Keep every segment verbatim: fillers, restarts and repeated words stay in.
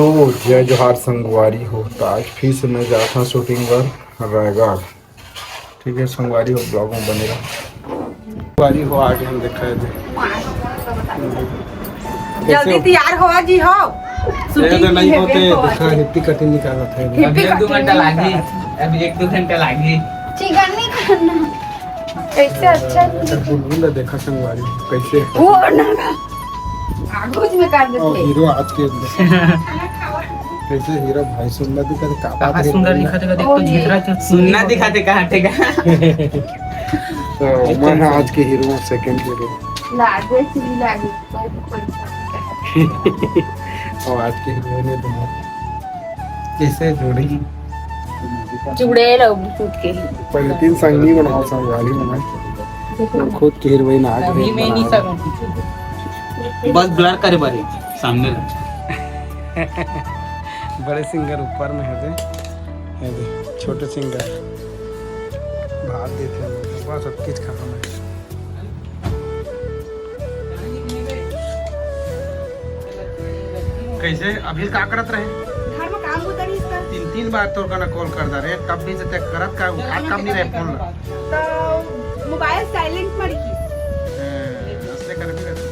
तो जय जोहार संगवारी हो, तो आज फिर से मैं जात हूँ शूटिंग बर रायगढ़। ठीक है संगवारी हो, ब्लॉग में बने रहो। संगवारी हो, आगे हम देखा है दे। जल्दी तैयार हो जी हो। ये तो नहीं होते, देखा हिप्पी कटिंग निकालत है। अभी एक दो घंटा लागी, अभी एक दो घंटा लागी। चिकन नहीं खाना। कैसे अच्छा नहीं। अच्छा, बुलबुल ला देखा संगवारी, कैसे वो ना आगोज में कर और देते। हीरो आज के कैसे हीरो भाई सुंदर दिखा, का बात का है? सुंदर दिखा, देख तो ओ, झिझरा चुट सुंदर दिखा, कहाँ ठेका। तो मैं आज के हीरो, सेकंड हीरो। लागे, चुड़ी लागे, कोई, कोई। और आज के हीरो ने तो कैसे जोड़ी? जुड़े रहो खुद के ही। पहले तीन संगनी बनाओ, संगवारी बनाओ। खुद के हीरोइन आज अभी मैं नहीं सकूं। बस ब्लर करे बारे सामने। बड़े सिंगर ऊपर में है दे, है दे, छोटे सिंगर भाग देते हैं। बस अब किस खत्म है। कैसे अभी का करत रहे? घर में काम होता नहीं इसका। तीन तीन बार तोर कना कॉल कर दा रे, तब भी जते करत का उठात काम नहीं रहे फोन ला। तो मोबाइल साइलेंट में रखी। ए, असले कर भी रहते।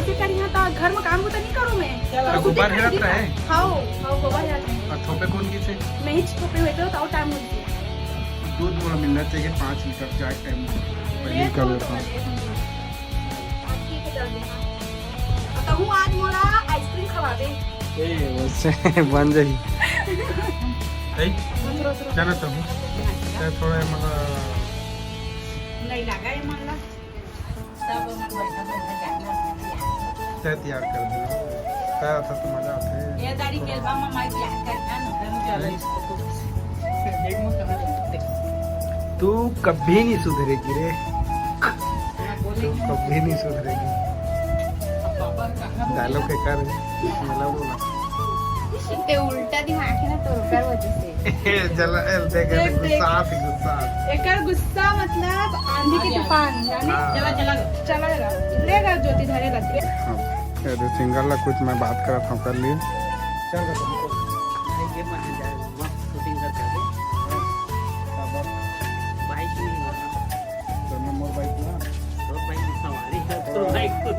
इसे करिया तो घर में काम होता नहीं करूँ मैं। तो गुब्बार हेरत रहे? हाँ, हाँ, गोबर हेरत रहे। और थोपे कौन की थे? मैं ही थोपे हुए थे, तो टाइम होती। दूध मोला मिलना चाहिए पाँच लीटर चाय टाइम। पहले कर लेता हूँ। कहूँ आज मोला आइसक्रीम खवाबे। ए, वैसे बन जाही। है? जाना तो हूँ। चाहे थोड़ा मतलब नहीं लगा ये मन ला। सब मन बैठा बैठा जाना। चाहे तैयार कर दो। चाहे आता तो मजा आते। ये दाढ़ी के बाबा माई प्यार करना ना। चलो इसको तो। तू कभी नहीं सुधरेगी रे। तू कभी नहीं सुधरेगी। डायलॉग के कर, मेला बोला। ते उल्टा दिमाग है ना, तो कर वजह से। जला, ए, देख, देख, देख, देख। गुस्सा आती, गुस्सा आती। एकर गुस्सा मतलब आंधी के तूफान, जाने? हाँ। चला, चला। चला गया। लेगा ज्योति धरे लगे। हाँ, ये दे सिंगर ला कुछ मैं बात करत हूँ, कर ली। चल, बस, हमको भाई के मन जाए, मस्त शूटिंग करके आ गए। हाँ, बस। भाई की नहीं होना। तो नंबर बाइक ना? तो भाई की सवारी है, तो भाई को।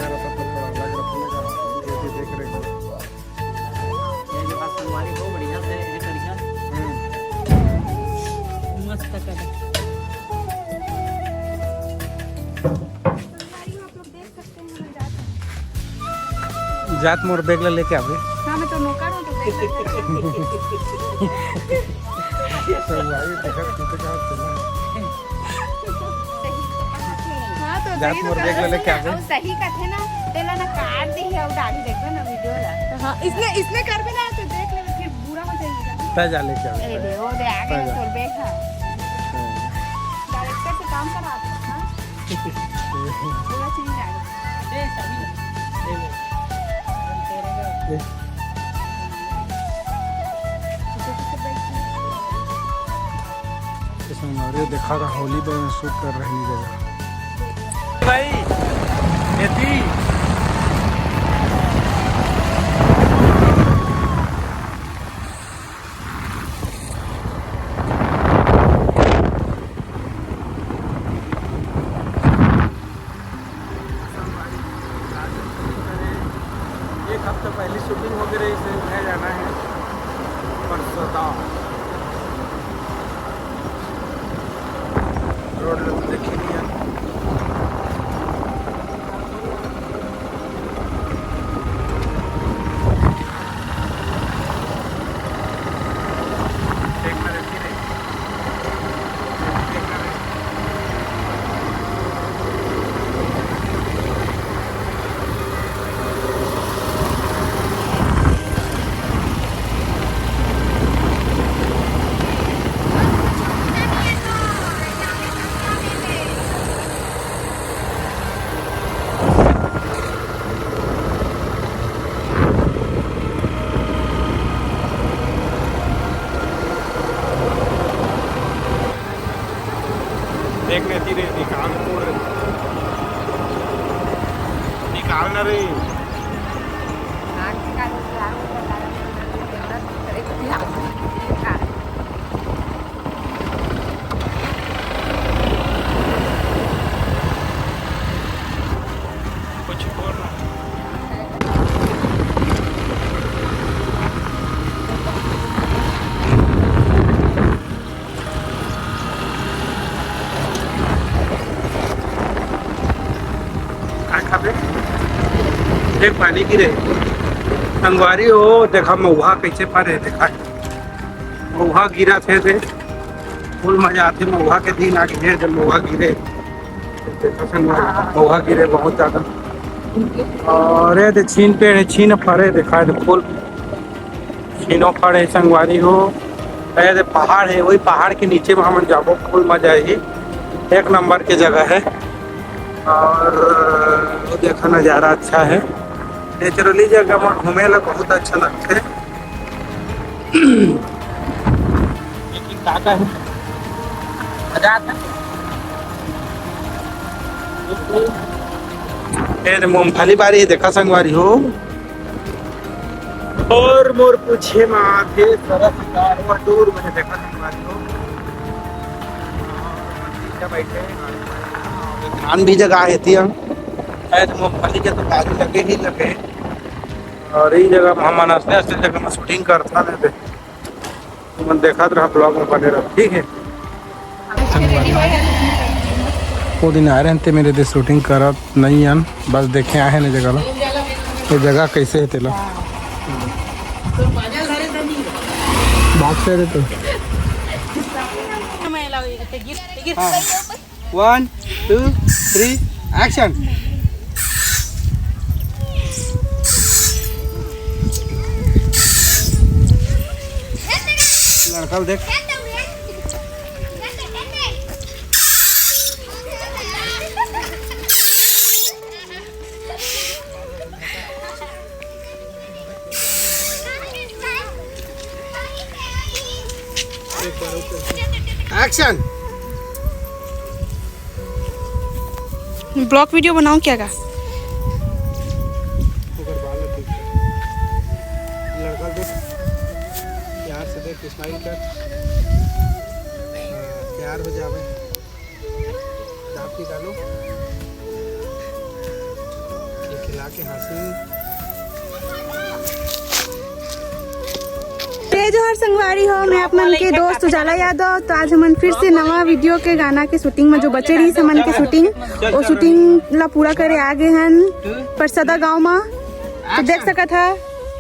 यार, अपन तो थोड़ा अलग रखने का, ये भी देख रहे हो। ये जो आज संगवारी हो, बढ़िया से, ये बढ़िया। हम्म। मस्त कर। संगवारी हो, आप लोग देख सकते हैं, हम लोग जाते हैं। जात मोर बैग ला लेके आवे। हाँ, मैं तो नौकर हूँ, तो बैग ला लेके आवे। तो भाई, देखा, तू तो कहा चला। हाँ, तो जात सही मोर तो बैग ला कहा लेके सुन, आवे। अब सही कथे ना, तेला ना काट दी है, अब दाढ़ी देखो ना वीडियो ला। हाँ, इसने, इसने कर भी ना, तो देख ले, फिर बुरा हो जाएगा। ता जा लेके आवे। ए, दे, वो दे, आगे ता ना जा। तोर बैग है। हाँ। डायरेक्टर से काम करा आप, हाँ? पूरा चीज डाल। इसमें अरे देखा था, होली पे मैं शूट कर रही जगह। भाई, यदि एक हफ्ता पहले शूटिंग हो गई रही, इसे उठाया जाना है परसों। रोड लोग देखे नहीं है। देख, पानी गिरे। संगवारी हो, देखा मउहा कइसे फरे, देखा मउहा गिरत हे। देख, फुल मजा आथे। मउहा के दिन आ गे हे, जब मउहा गिरे। देखा संगवारी, मउहा गिरे बहुत ज्यादा। अउ ये दे छीन पेड़ हे, छीन फरे, देखा दे फुल छीनो फरे संगवारी हो। ये दे पहाड़ हे, वही पहाड़ के नीचे में हमन जाबो, फुल मजा आही। एक नंबर के जगह हे। अउ वो देखा नजारा अच्छा हे। नेचुरली जगह में घूमे ला बहुत अच्छा लगथे। लेकिन का का हे? मजा आता है। ये दे मूंगफली बारी हे, देखा संगवारी हो। अउ मोर पूछे म आथे सरस कार, वो दूर में देखा संगवारी हो। क्या बैठे हैं? धान भी जगह हे तिया। शायद मूंगफली के तो बारी लगे ही लगे। अउ ये जगह में हमन असने असने जगह में शूटिंग करथन। तुमन देखत रहा, ब्लॉग में बने रहा, ठीक है। वो दिन आए रहते मेरे दे शूटिंग करत नहीं अन, बस देखे आए हैं ने जगह ला। ये जगह कैसे है तेला? बात करे तो। वन, टू, थ्री, एक्शन। लड़का ल देख। एक्शन। ब्लॉग वीडियो बनाओ क्या का? ओकर बाल ला देख। लड़का देख, प्यार से देख, स्माइल कर। हाँ, प्यार हो जावे। दांत निकालो। ये खिला के हंसी। जय जोहार संगवारी हो, मैं आप मन के दोस्त उजाला यादव। तो आज हमन फिर से नवा वीडियो के गाना के शूटिंग में जो बचे रहिस हमन के शूटिंग, वो शूटिंग ला पूरा करे आ गे हन परसदा गांव में। तो देख सकत हा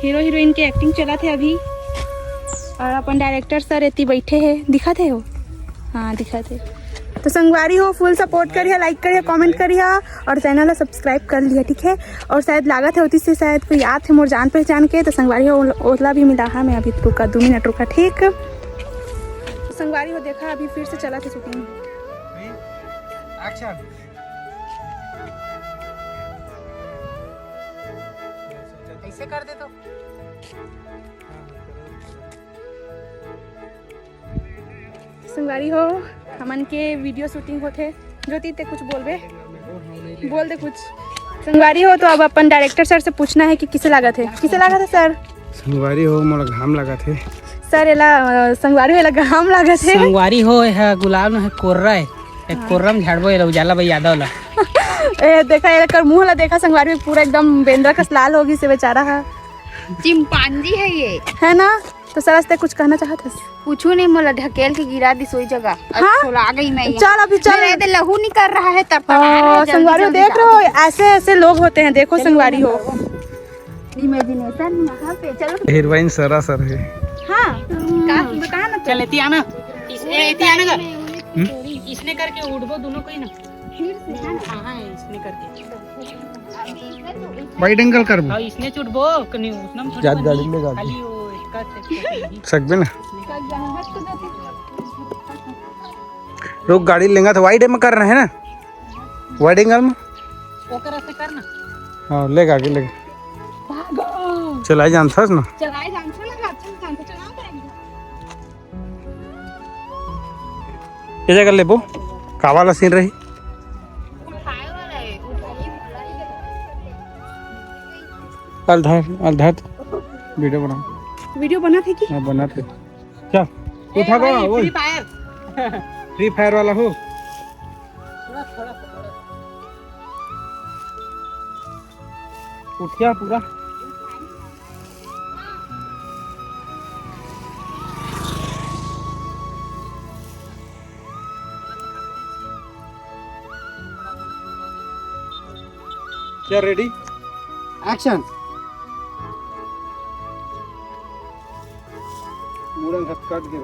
हीरो हीरोइन के एक्टिंग चलत हे अभी, अउ अपन डायरेक्टर सर एती बैठे हे, दिखत हे हो? हाँ, दिखत हे। तो संगवारी हो, फुल सपोर्ट करिहा, लाइक करिहा, कमेंट करिहा अउ चैनल ला सब्सक्राइब कर लिहा, ठीक है। अउ शायद लागत हे ओती से शायद कोई आत हे मोर जान पहचान के, तो संगवारी हो, ओला भी मिलाहा मैं अभी। रुका, दो मिनट रुका, ठीक। संगवारी हो, देखा अभी फिर से चलत हे शूटिंग। एक्शन। ऐसे कर दे तो। संगवारी हो, हमन के वीडियो शूटिंग होथे। ज्योति, ते कुछ बोलबे? बोल दे कुछ। संगवारी हो, तो अब अपन डायरेक्टर सर से पूछना है कि किसे लागत है, किसे लागत है सर? संगवारी हो, मोला घाम लागत है। सर, एला, अ, संगवारी हो, एला घाम लागत है। संगवारी हो, एहा गुलाब न है, कोर्रा है। एक हाँ। कोर्रा में झाड़बो, एला उजाला भाई यादव ला। ए, देखा, एकर मुंह ला देखा संगवारी हो, पूरा एकदम बेंदरा कस लाल हो गिस हे बेचारा हा। चिंपांजी है ये। है ना? तो सर, आज ते कुछ कहना चाहत हस? कुछू नहीं, मोला ढकेल के गिरा दिस ओई जगह। अब हाँ? छोला गई मैं यहाँ। चल अभी चल। मेरे दे लहू निकल रहा है, तर तर आ रहा है, ओ, जल्दी, संगवारी हो, जल्दी देख रहे हो, ऐसे ऐसे लोग होते हैं, देखो संगवारी हो। इमेजिनेशन यहाँ पे, चलो। हीरोइन सरासर है। हाँ, का बता ना तो। चल, एती आना। इस, ए, एती आना का? हम्म? इसने करके उठबो दोनों को ही ना। फिर से, है ना? हाँ, हाँ, इसने करके। वाइड एंगल करबो। हाँ, इसने चुटबो, कनी उसनम थोड़ी जात बनी, गाड़ी में गाड़ी। खाली वो इसका से सकबे ना। रुक, गाड़ी लेंगा तो वाइड में करना है ना, वाइड एंगल में। ओकर ऐसे करना। हाँ, लेगा आगे, लेगा। भागो। चलाए जानथस ना। चलाए जानथस ना, अच्छा जानथस, चलाओ तो एक बार। ये जगह लेबो, का वाला सीन रही? उठाए वाला है, उठाइए। अलधर, अलधर, वीडियो बना। वीडियो बना थे कि? हाँ, बना थे। चल, उठा ए, गो, भाई, ओए। Free fire. फ्री फायर वाला हो। उठिया पूरा। क्या रेडी? एक्शन। मुड़न हाथ काट दे।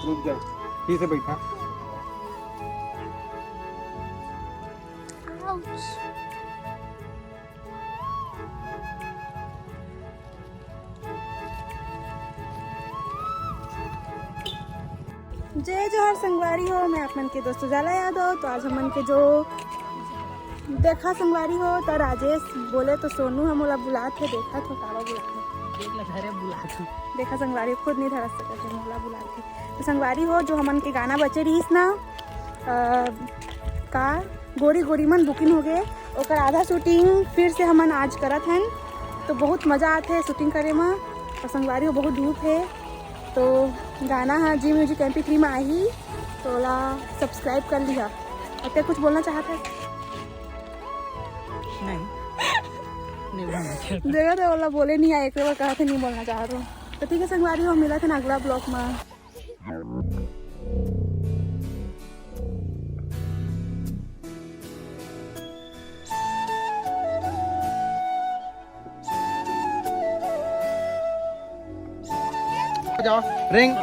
रुक जा, ठीक से बैठा। जय जोहार संगवारी हो, मैं आप मन के दोस्त उजाला यादव। तो आज हमन के जो देखा संगवारी हो, तो राजेश बोले तो सोनू ह मोला बुलात हे, देखा तो काला बुलात हे। देख ले, धरे बुलात हे। देखा संगवारी हो, खुद नहीं धरा सकत हे, मोला बुलात हे। तो संगवारी हो, जो हमन के गाना बचे रहिस ना, अ, का गोरी गोरी मन बुकिंग हो गए, ओकर आधा शूटिंग फिर से हमन आज करत हन। तो बहुत मजा आथे शूटिंग करे म। और संगवारी हो, बहुत धूप हे, तो गाना ह जी म्यूजिक एम पी थ्री में आही, तो ओला सब्सक्राइब कर लिहा। और ते कुछ बोलना चाहत है? नहीं, नहीं बोलना चाहता। देखा तो ओला बोले नहीं आए, एक बार कहा थे नहीं बोलना चाहत हूँ। तो ठीक है संगवारी हो, मिला थे ना अगला ब्लॉग में। जाओ, रिंग।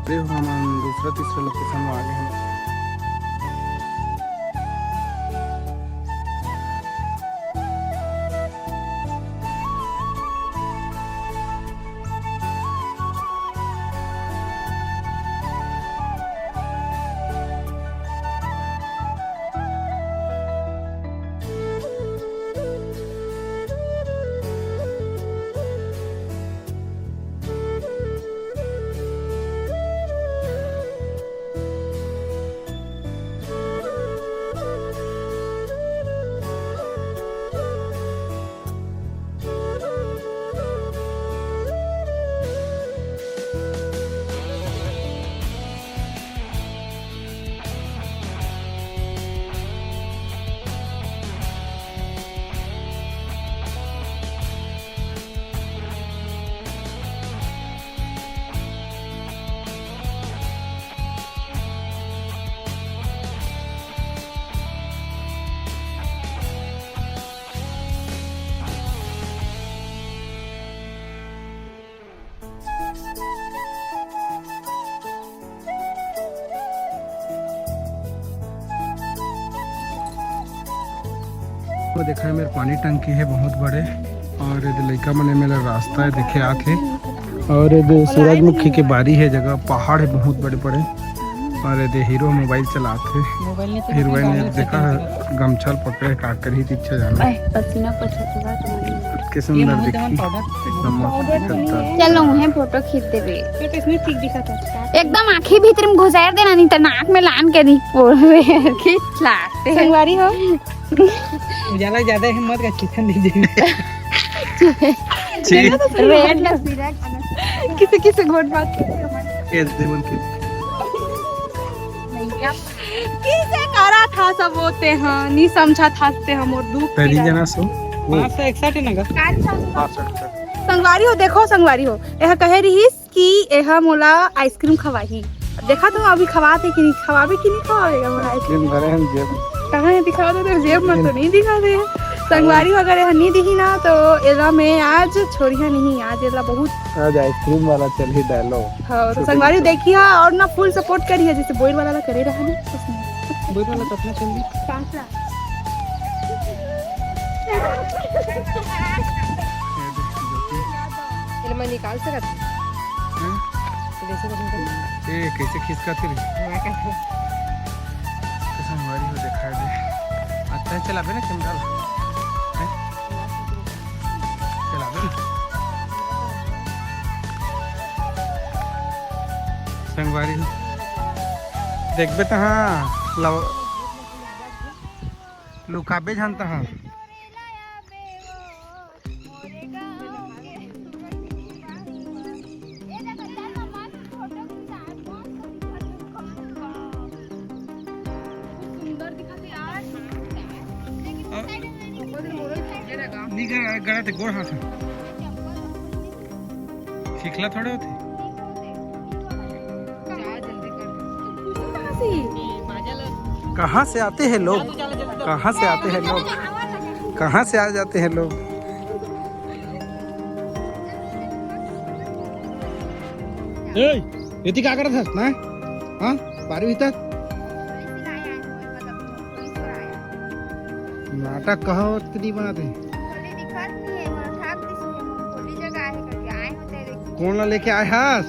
अरे, हमन दूसरा तीसरा लोकेशन में आ गए हैं। वो देखा है, मेरे पानी टंकी है बहुत बड़े, और ये लइका मने मेरा रास्ता है देखे आत है, और ये सूरजमुखी के बारी है जगह, पहाड़ है बहुत बड़े बड़े, और ये हीरो मोबाइल चलात है, हीरोइन ने देखा है गमछा पकड़े का करी पीछे जाना। आय, पसीना पोछत बा। के सुंदर दिखी। चलो, उहें फोटो खींच देबे। ये तो इसमें ठीक दिखा था। एकदम आँखी भीतर में घुसार देना, नहीं तो नाक में लान के नहीं पोड़बे। खींच लाते हैं। संगवारी हो। उजाला ज्यादा हिम्मत का चिकन दीजिए। छी। रेड लग किसे किसे घोट बात। ये देवन के। किसे करा था सब होते हैं, नहीं समझा था ते हम और दुख पहली पीड़ा। जना सो। पाँच सौ इकसठ है ना गा? पाँच सौ इकसठ। संगवारी हो, देखो संगवारी हो, यह कहे रहीस कि एहा मोला आइसक्रीम खवाही। देखा तो अभी खवात है कि नहीं, खवाबे कि नहीं खवाबेगा मोला आइसक्रीम? आइसक्रीम भरे हैं जेब में। कहाँ है, दिखा दो तो, जेब में तो नहीं दिखा दे। संगवारी हो, अगर एहा नहीं दिही ना तो एला मैं आज छोड़िया नहीं, आज एला बहुत आज आइसक्रीम वाला चलही डायलॉग। हाँ, तो संगवारी देखिए और ना फुल सपोर्ट करिए, जैसे बोइर वाला ला करे रहा ना, उसने। बोइर वाला कतना चल रही? पाँच लाख। ये मैं निकाल सकत। हैं? तो कैसे बटन कर? ए, कैसे खिसका थे रे? मैं क्या करूँ? कसम हमारी हो दिखाई दे। अच्छा है, चलाबे ना कैमरा ला। हैं? चलाबे ना। संगवारी हो। देखबे त हाँ, लव-, लुकाबे जानता हाँ। नहीं गड़ा, गड़ा थे गोड़ हाथ में। चिखला थोड़े होते। कहाँ से आते हैं लोग? कहाँ से आते हैं लोग? कहाँ से आ जाते हैं लोग? ए, एती का करत हस ना? हाँ, बारहवीं तक नाटक कहा होत नहीं बनाते। कौन ला लेके आए हस?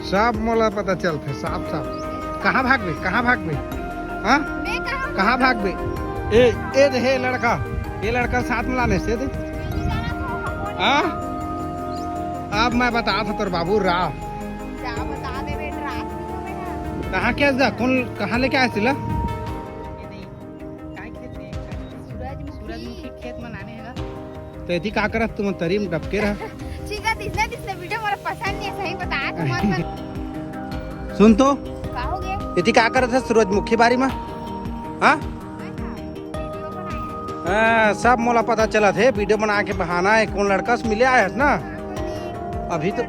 सब मोला पता चलथे, साफ साफ। कहाँ भागबे, कहाँ भागबे? हाँ, कहाँ भागबे? ए, ए दे, हे लड़का, ये लड़का साथ में लाने से दे। हाँ, अब मैं बता था तोर बाबू राव। कहाँ क्या जा, कौन, कहाँ लेके आए सिला? सूरजमुखी। सूरजमुखी खेत में लाने है ना। तो यदि का करत तुम तरी में डबके रहा। ठीक है, इसने, इसने वीडियो मोर पसंद नहीं है, सही बता तुम। सुन तो। का हो गया? यदि का करत है सूरजमुखी बारी में? हाँ? हाँ, सब मोला पता चलत हे, वीडियो बना के बहाना है, कौन लड़का से मिले आए हस ना? अभी तो।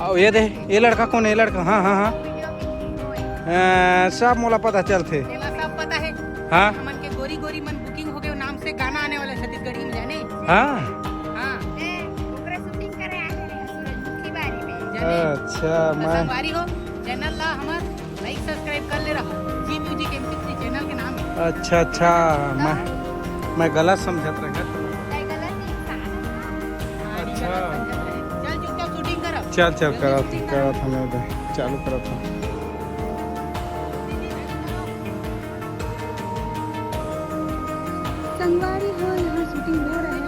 अब ये दे, ये लड़का कौन है? ये लड़का, हाँ, हाँ, हाँ। सब मोला पता चलथे। सब पता है। हाँ। हमन के गोरी गोरी मन बुकिंग हो गए नाम से गाना आने वाला है छत्तीसगढ़ी में, जाने? हाँ। हाँ। अच्छा, मैं संगवारी हो, चैनल ला हमर लाइक सब्सक्राइब कर ले रहा। जी म्यूजिक एमपी थ्री चैनल के नाम है। अच्छा, अच्छा, मैं, मैं गलत समझत रहे। अच्छा। चल चुपचाप शूटिंग करब। चल, चल, करत हूँ, करत हूँ, मैं चालू करत हूँ। संगवारी हो, यहाँ शूटिंग हो रहा है।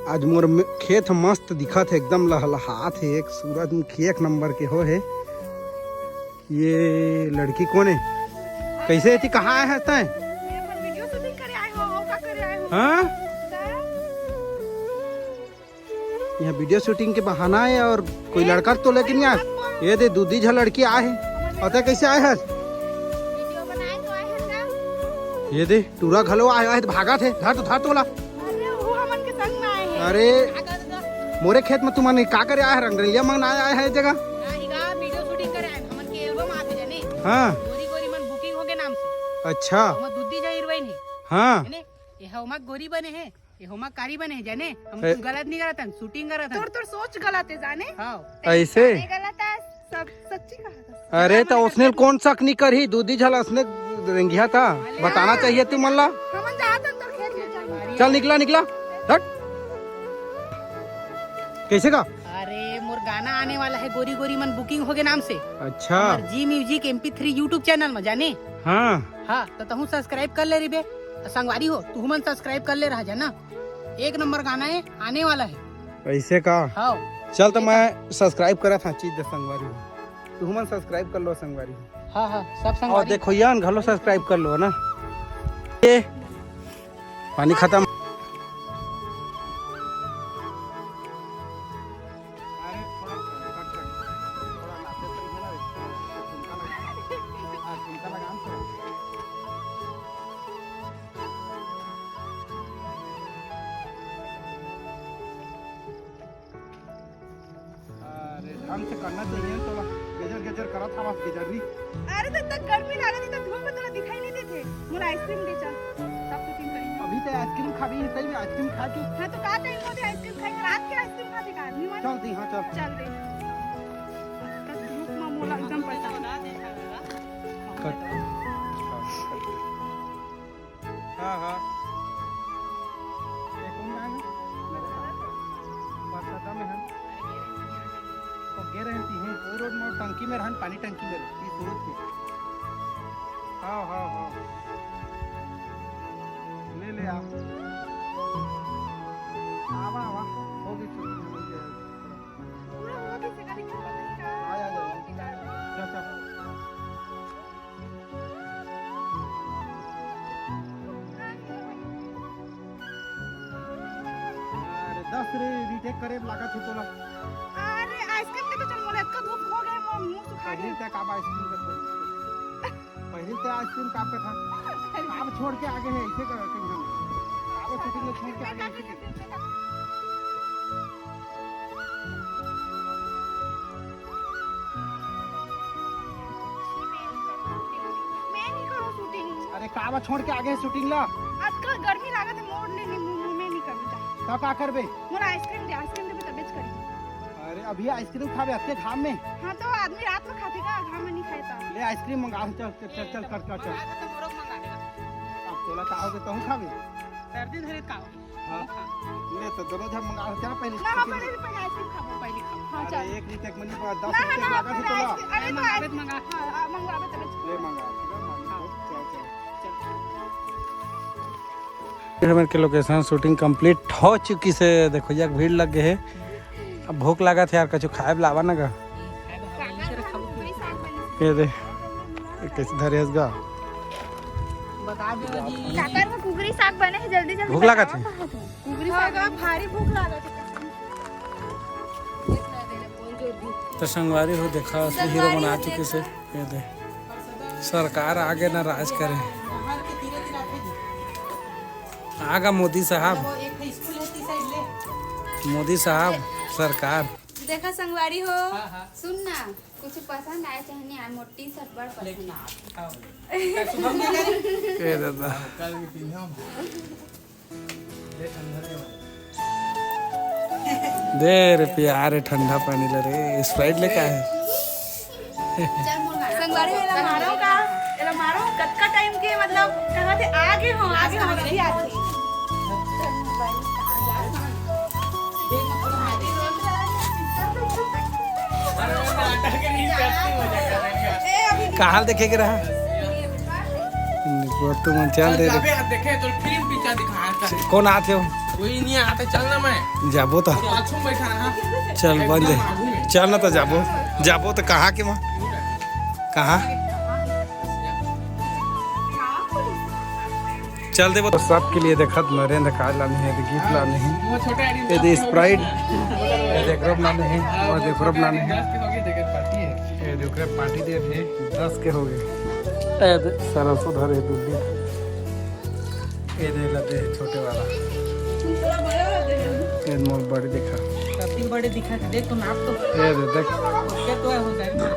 आज मोर खेत मस्त दिखत हे, एकदम लहलहात हे। एक सूरजमुखी एक नंबर के हो हे। ये लड़की कौन है? कैसे थी? कहाँ आए हैं तय? हाँ, यहाँ वीडियो शूटिंग के बहाना है और कोई लड़का तो लेके नहीं आया। ये दे, दू दी झा लड़की आए है। और तय कैसे आए है? ये दे, टूरा घलो आए है, भागा थे। धर तो, धर तो ला। अरे, मोरे खेत में तुमन का करे आए है? रंगरेलिया मंगना आए है जगह। हाँ। अच्छा। हाँ। ये होमा गोरी बने है, ये होमा कारी बने है, जाने? हम ए- कुछ गलत नहीं करत हन, शूटिंग करत हन। तोर, तोर सोच गलत है, जाने? हाँ। ऐसे? जाने गलत है, सब सच्ची कहा था। अरे, तो उसने कौन शक नहीं करही? दूधी झल उसने रेंगिया था, बताना चाहिए तू मन ला। हमन जात हन तोर खेत में, चल। चल, निकला, निकला, हट। कैसे का? अरे, मोर गाना आने वाला है, गोरी गोरी मन बुकिंग हो गए नाम से। अच्छा। हमर G music MP three YouTube channel में, जाने? हाँ। हाँ, तो तहूँ सब्सक्राइब कर ले रिबे। संगवारी हो, तुहू मन सब्सक्राइब कर ले रहा, जाना? एक नंबर गाना है, आने वाला है। ऐसे का? हाँ। चल, तो मैं सब्सक्राइब करत हाँ, चीज दे संगवारी हो। तुहू मन सब्सक्राइब कर लो संगवारी हो। हाँ, हाँ, सब और संगवारी। देखो यान घलो सब्सक्राइब कर लो ना। ये पानी खत्म। ढंग से करना चाहिए तोला। गेजर गेजर करत हवस, गेजर री। अरे, तो इतना गर्मी लागत हे, तो धूप में तोला दिखाई नहीं देथे। मोला आइसक्रीम दे, चल, तब शूटिंग करेंगे। अभी तो आइसक्रीम खाबे, सही में आइसक्रीम खा के। हाँ, तो का टाइम होथे आइसक्रीम खाए के? रात के आइसक्रीम खाथे का आदमी मन? चल दी, हाँ, चल। चल दे। धूप में मोला एकदम परेशान। कट। हाँ, हाँ। ये कौन गाय है? बरसाता में हम। तो गे रहे हैं, वही रोड में टंकी में रहन, पानी टंकी में रहन, ये सूरज के। हाँ, हाँ, हाँ। ले, ले आ। आवा, आवा। हो गई छुट्टी, हो गया। पूरा हो गया, से गाड़ी के ऊपर नहीं का? आ जा, आ जा। चल, चल। अरे दस रे, रीटेक करे लागत हे तोला। अरे आइसक्रीम दे तो चल, मोला इतना धूप हो गया, मोर मुंह सुखा गया। पहले तक आप आइसक्रीम का, पहले तक आइसक्रीम का पे था। अब छोड़ के आगे है, ऐसे कर, कर हम। अब शूटिंग में छोड़ के आगे ऐसे कर। मैं नहीं करूँ शूटिंग। अरे का बा, छोड़ के आगे शूटिंग ला। आजकल गर्मी लागत है, मोड़ ले नहीं, मुंह में नहीं करूँ जा। तो का करबे? मोला आइसक्रीम दे, आइसक्रीम देबे तबे च करी। अरे अभी आइसक्रीम खाबे अतके घाम में? हाँ तो आदमी रात में खाथे का, घाम में नहीं खाए तो। ले आइसक्रीम मंगा, चल चल चल चल कर कर चल। अब तोला का होगे, तहूँ खाबे? सर्दी धरे का होगे? हाँ। ले तो दोनों झन मंगा, क्या पहले ना, हाँ, chicken? पहले, पहले आइसक्रीम खाबो, पहले खाबो। हाँ, अरे, चल। एक रीटेक मनी पर दस ना, रीटेक ना, लागत है पहले तोला। आइसक्रीम, अरे, तो मंगावे, आज मंगा। हाँ, हाँ, मंगावे तबे। ले मंगा, ठीक है, मंगा। हाँ। चल, चल। चल। हमर के लोकेशन शूटिंग कंप्लीट हो चुकी से, देखो, एक भीड़ लग गए है। अब भूख लागत है यार, कछु खाए ला लावा ना गा। ये दे, ये कैसे धरे हस गा? बता दो जी। काकर में कुकरी साग बने है, जल्दी जल्दी भूख लागत बताओ है? कहाँ है? कुकरी साग भारी भूख लागत है। तो संगवारी हो, देखा, असली हीरो बना चुके से। ये दे, सरकार आगे ना राज करे। आगा मोदी साहब, मोदी साहब, सरकार। देखा संगवारी हो, सुन ना, कुछ पसंद आए चाहे नहीं आए, मोर टी शर्ट बड़ पसंद आए। ए दादा। दे रे प्यार, ठंडा पानी ले रे, स्प्राइट लेके आए। संगवारी हो, एला मारो का? एला मारो, कतका टाइम के, मतलब, कहाँ थे? आगे हो, आगे हो, अभी आगे। कहाँ देखे के रहा? वो तो मन चल दे। अबे यार, देखे तो फिल्म पिक्चर दिखाया था। कौन आथे हो? कोई नहीं आता, चल ना मैं। जाबो तो। तो पाछू में बैठा ना। चल, बन जाए। चल ना तो जाबो। जाबो तो कहाँ के माँ? कहाँ? चल देबो तो सबके लिए देखत नरेंद्र का लाने हैं, गिफ्ट लाने हैं। ये दे स्प्राइट, ये दे ग्रुप लाने हैं, और दे ग्रुप लाने हैं। ये दे ग्रुप पार्टी दे थे, दस के हो गए। ए दे सरसों धरे दूध। ए दे लगे छोटे वाला। ए मोर बड़े दिखा। सबके बड़े दिखा, देख तो नाप तो। ए दे देख। ओके तो है, हो जाएगा।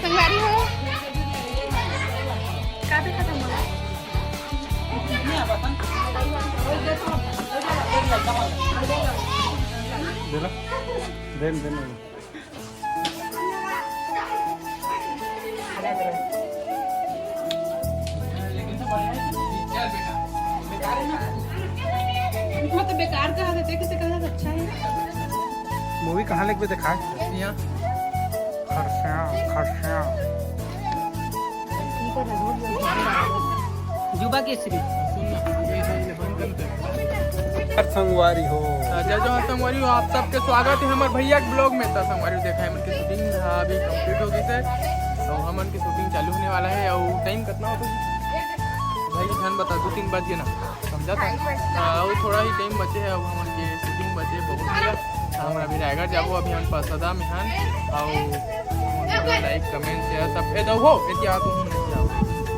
संगवारी हो, का देखत हव मोला? देला, देन, देन। मतलब बेकार कहा देते, किसे कहा अच्छा है? मूवी कहाँ लेके दिखाए? यहाँ। खरसिया, खरसिया। युवा केसरी। संगवारी हो। हाँ, जय जोहार संगवारी हो, आप सबके स्वागत है हमारे भैया के ब्लॉग में। तो संगवारी हो, देखा है हमन की शूटिंग, हाँ, अभी कंप्लीट हो गई से, तो हमन की शूटिंग चालू होने वाला है। और टाइम कितना होता है? भाई, ध्यान बता, दो तीन बज गए ना, समझा था? हाँ, बस। हाँ, अउ थोड़ा ही टाइम बचे हे, अउ हमन के शूटिंग बचे बहुत हे। हमन अभी रायगढ़ जाबो, अभी हम पासदा में हन, अउ लाइक, कमेंट, शेयर सब ए दो हो, एती आ तुम नहीं आओ।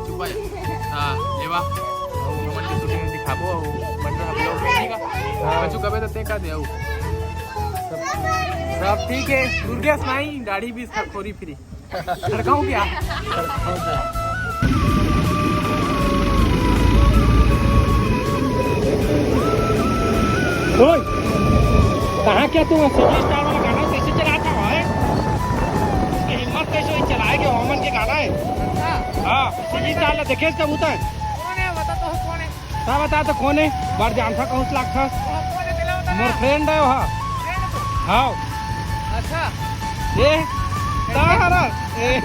चुप आ जा। हाँ, लेवा। अउ हमन के शूटिंग दिखाबो, अउ मतलब हम लोग नहीं का। हाँ। बच्चू कबे तो ते का दे, अउ। सब, सब ठीक है, दुर्गेश नहीं, दाढ़ी भी इसका खोरी फ्री। लड़काओं क्या? ओए, कहाँ क्या तू सिटी स्टार वाला गाना कैसे चलाता है? इसकी हिम्मत कैसे हुई चलाए के ओमन के गाना है? हाँ, सिटी स्टार ला देखे कबूतर? कौन है? बता तो, कौन है? का बता तो कौन है? बार जानता कहूँ लाग था। कौन है? दिला बता मोर ना। फ्रेंड है वहाँ। फ्रेंड है तो? हाँ। अच्छा। ए, तारा। ए।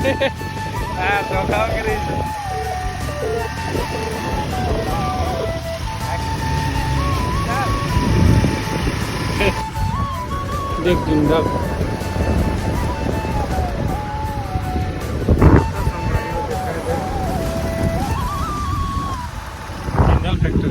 हाँ, धोखा हो गया। देख जिंदा। जिंदल फैक्ट्री।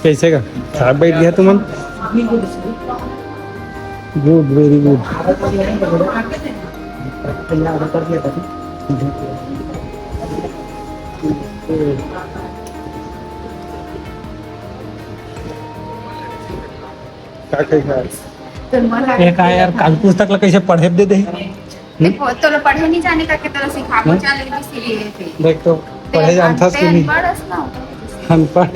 कैसे का? खराब बैठ गया तुमन? Good, very good। का कही यार? ये का यार, कागज पुस्तक ला कैसे पढ़े दे दे? देखो, तोला पढ़े नहीं जाने का, के तोला सिखाबो हम्म? चल, A B C D है फिर। देख तो, ते पढ़े जानथस कि नहीं? अनपढ़ हस ना। अनपढ़,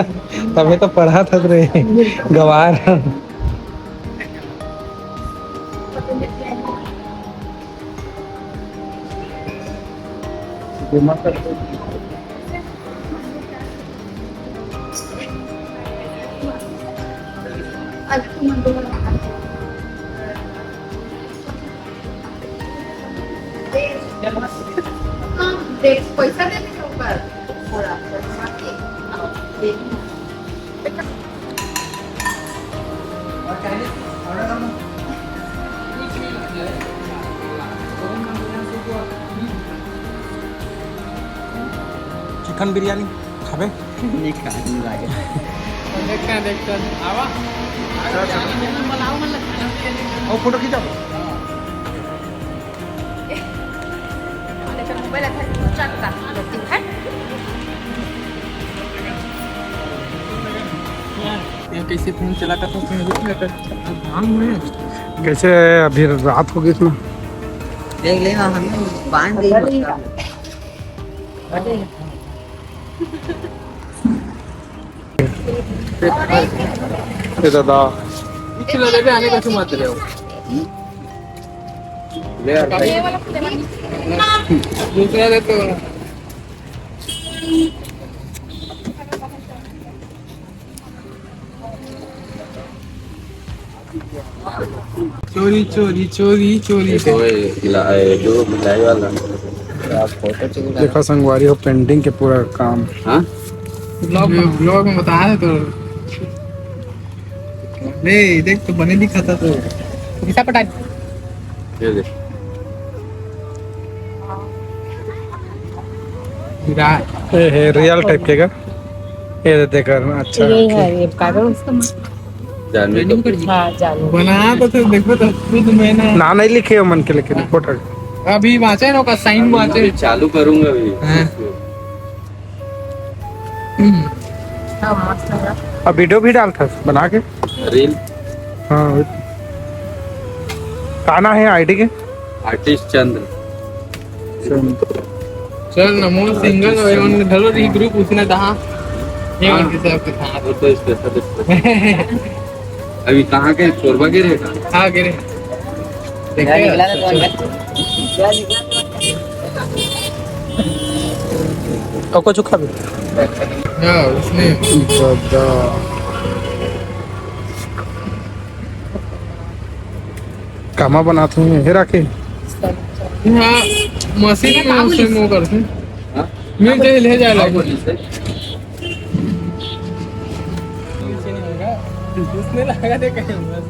तबे तो पढ़त हस रे, गवार। देख, पैसा दे दे ऊपर। थोड़ा, थोड़ा मार के। चिकन बिरयानी खाबे? नहीं खा, नहीं लागे। देखते हैं, देखते हैं। आवा। चल, चल। बुलाओ, मतलब, खाना भी है, लेकिन और फोटो खींचो। लेकिन मोबाइल अच्छा है, तो चलता, लेकिन है। ये कैसे फोन चलाता था, उसमें रुक लेता था। अब धाम में। कैसे है, अभी रात हो गई इसमें। देख लेना, हमें बांध दे। ये दादा। इतना लेके आने का क्यों मत रहे हो? ले यार भाई। दूसरा दे तो। चोरी, चोरी, चोरी, चोरी। ये तो ये ला-, ये जो मिठाई वाला। देखा संगवारी हो, पेंटिंग के पूरा काम। हाँ? ब्लॉग में, ब्लॉग में बताया तो। नहीं, देख तो बने दिखा था तो। दिशा पटानी। ये देख। रा- ए, हे, रियल टाइप के का? ये दे देकर, अच्छा, यही ठीक। है, ये कागज। जानवी कपूर। हाँ, जानवी। बना तो थे, देखो तो खुद मैंने ना नहीं लिखे हो मन के, लेकिन फोटो। अभी वाचे ना का साइन वाचे। अभी चालू करूंगा अभी। हाँ। हम्म। अब वीडियो भी डालथस बना के। रील। हाँ। का नाम हे आईडी के? आर्टिस्ट चंद्र। चल नमो सिंगल और एमन घलो रही ग्रुप उसने दहा। ये हाँ। उनके सब के साथ। वो तो स्पेशल, स्पेशल। अभी कहाँ के? चोरबा के रे का? हाँ, गिरे। देखिए, निकला ना अच्छा। कौन? और कुछ खा भी? हाँ, उसने। दादा। कामा बनात हूँ, हे राखे। हाँ, मशीन में उसे मुंह करते हैं। हाँ? मिल जाए, ले जाए हाँ, लागे। बोलिए सर। उसने लगा दे कहीं बस।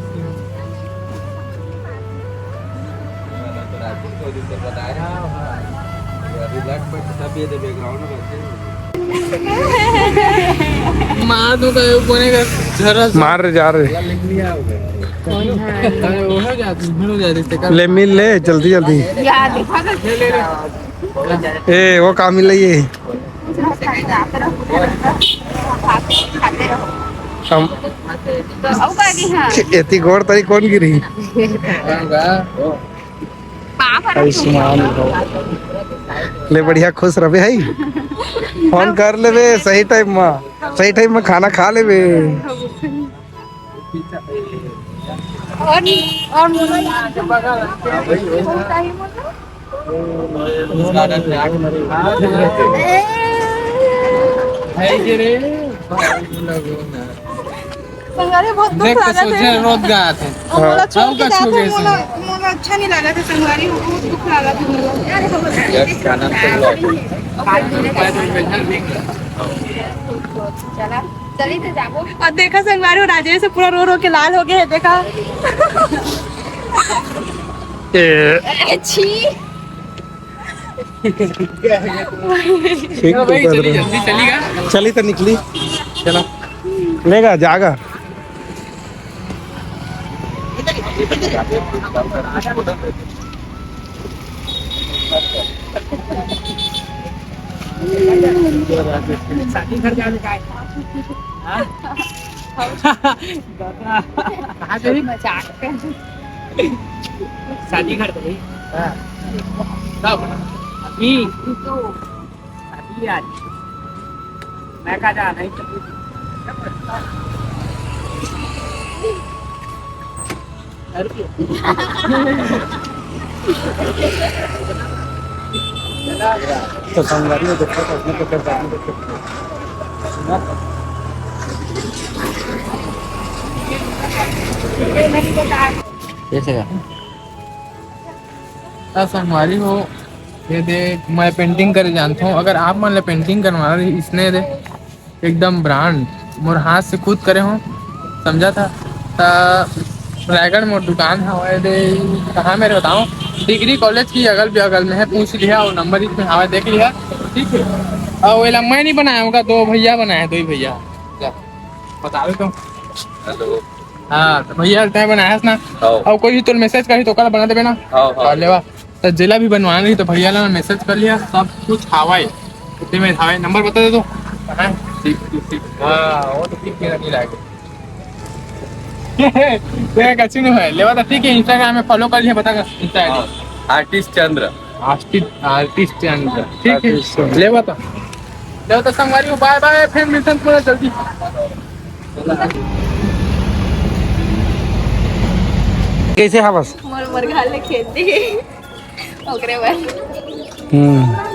मार दो तो कोने का झरा सा। मार रे, जा रे। अरे, वो हो जाती, हो जाती, तेकर ले मिल ले, जल्दी, जल्दी। यार, देखा कर। ले, ले, ले। ए, वो का मिल रही है? हम अउ का की हाँ। एती गोड़ तरी कौन गिरी? पाप हर आयुष्मान भव। ले बढ़िया खुश रहे है। फोन कर लेबे सही टाइम में, सही टाइम में खाना खा लेबे। और, और संगवारी बहुत दुख देख के लागत सोचे हे। रोज गात हे। और मोला हाँ, छोड़ के कछु जात हे, कैसे? मोला, मोला अच्छा नहीं लागत हे संगवारी, बहुत दुख लागत हे मोला। यस, आनंद से लो। चला, चली तो जाबो। और देखा संगवारी, वो राजेश पूरा रो रो के लाल हो गया है, देखा। ए। ए, छी। ठीक चलो भाई, तो चली, जल्दी चली गा। चली तो निकली। चला। लेगा, जागा। शादी घर जाने का है। हाँ? कहाँ गई? मजाक कर। शादी घर गई? हाँ। कब? अभी? तो। अभी आज। मैं कहा जा रही। तो संगवारी में देखो तो अपने को कर पाएंगे। कैसे का? त संगवारी हो, ये दे, मैं पेंटिंग करे जानत हूँ। अगर आप मन ले पेंटिंग करवाना रही, इसने दे एकदम ब्रांड मोर हाथ से खुद करे हूँ, समझा था। त रायगढ़ मोर दुकान हवय दे, कहाँ मेरे बताओ, डिग्री कॉलेज की अगल बगल में है, पूछ लिया और नंबर इसमें हवय, देख लिया, ठीक है। और वेला मैं नहीं बनाया होगा, दो भैया बनाए, दो ही भैया। जा, बता दे तुम। हेलो। हाँ, तो भैया तय बनाया है ना? हाँ। और कोई भी तो मैसेज करी तो ओकर बना देबे ना? हाँ, हाँ। और लेवा। तो जेला भी बनवाना रही तो भैया ला मैसेज कर लिया, सब कुछ हावय। इतने में हावय, नंबर बता दे तो। हाँ, ठीक, ठीक, ठीक। हाँ, वो तो ठीक है, नहीं लागे। देख, अच्छी नहीं है। लेवा तो ठीक है, Instagram में follow कर लिया, बता Insta ID। हाँ, artist Chandra. Artist, artist Chandra. ठीक है। आर्टिस्ट चंद्र। लेवा तो। लेवा तो संगवारी हो, bye bye, फिर मिलते हैं थोड़ा जल्दी। कैसे हवस? मोर, मोर घर ले खेत दे। ओकरे बर। हम्म।